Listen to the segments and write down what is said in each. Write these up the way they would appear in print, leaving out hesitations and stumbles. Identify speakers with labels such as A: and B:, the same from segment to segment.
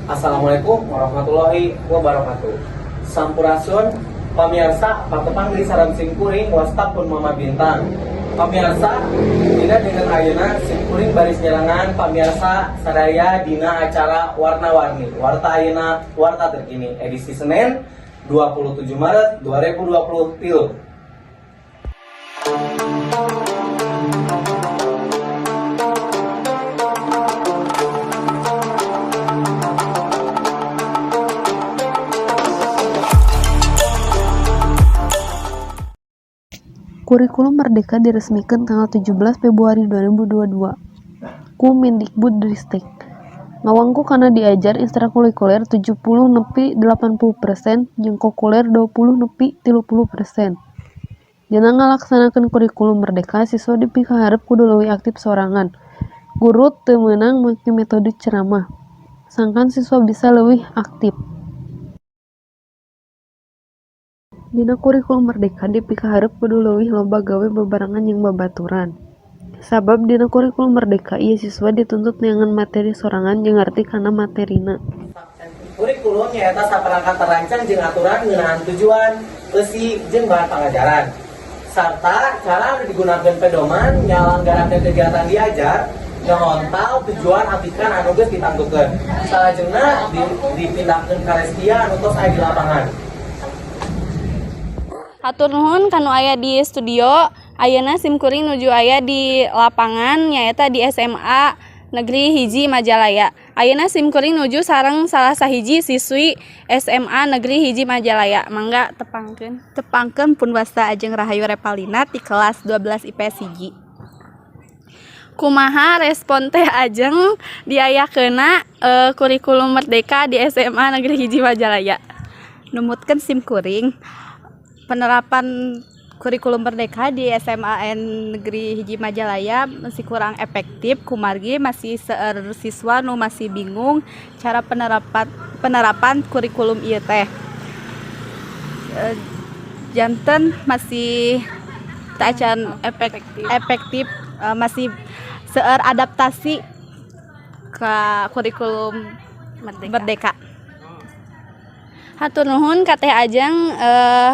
A: Assalamualaikum warahmatullahi wabarakatuh. Sampurasun pamirsa, patepang deui sareng simkuring, wasta pun Mama Bintang. Pamirsa, dina dinten ayeuna simkuring baris nyarengan pamirsa sadaya dina acara Warna-Warni Warta Ayeuna Warta Terkini edisi Senin 27 Maret 2023.
B: Kurikulum Merdeka diresmikeun tanggal 17 Februari 2022 ku Mendikbudristek. Ngawangku kana diajar ekstrakurikuler 70 nepi 80% jeung kokuler 20 nepi 30%. Dina ngalaksanakeun Kurikulum Merdeka, siswa dipikaharep kudu leuwih aktif sorangan. Guru teu meunang make metode ceramah, sangkan siswa bisa leuwih aktif. Dina Kurikulum Merdeka dipikaharep kudu leuwih loba gawe babarengan jeung babaturan. Sabab dina Kurikulum Merdeka ieu siswa dituntut neangan materi sorangan jeung ngarti kana materina.
A: Kurikulum nyaeta saperangkat terancang jeung aturan ngeunaan tujuan, eusi, jeung bahan pangajaran sarta cara anu digunakeun pedoman nyalanggarakeun kegiatan diajar ngahontal tujuan atikan anu geus ditangtukeun, salajengna dipindahkeun ka restia anu tos aya di lapangan.
C: Hatur nuhun kanu aya di studio. Ayeuna simkuring nuju aya di lapangan, nyaeta di SMA Negeri 1 Majalaya. Ayeuna simkuring nuju sareng salah sahiji siswi SMA Negeri 1 Majalaya. Mangga tepangkeun.
D: Tepangkeun, pun wasta Ajeng Rahayu Repalina ti kelas 12 IPS 1.
C: Kumaha respon Teh Ajeng diayakeunna Kurikulum Merdeka di SMA Negeri 1 Majalaya?
D: Numutkeun simkuring, penerapan Kurikulum Merdeka di SMAN Negeri 1 Majalaya masih kurang efektif kumargi masih seueur siswa nu masih bingung cara penerapan penerapan kurikulum ieu teh. Janten masih tacan efektif, masih seueur adaptasi ke Kurikulum
C: Merdeka.
D: Merdeka.
C: Hatur nuhun ka Teh Ajeng,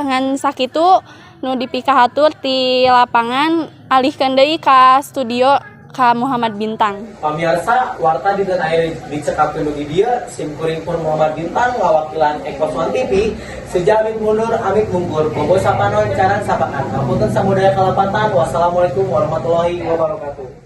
C: ngan sakitu nu dipikahatur ti lapangan, alihkeun deui ka studio ka Muhammad Bintang.
A: Pamirsa, warta dinten ayeuna dicekapkeun dugi dieu. Simkuring pun Muhammad Bintang ngawakilan Eko Swan TV. Seja amit mundur, amit mungkur. Bobo sapanon, carang sapakan. Ngapunten samudaya kalepatan. Wassalamualaikum warahmatullahi wabarakatuh.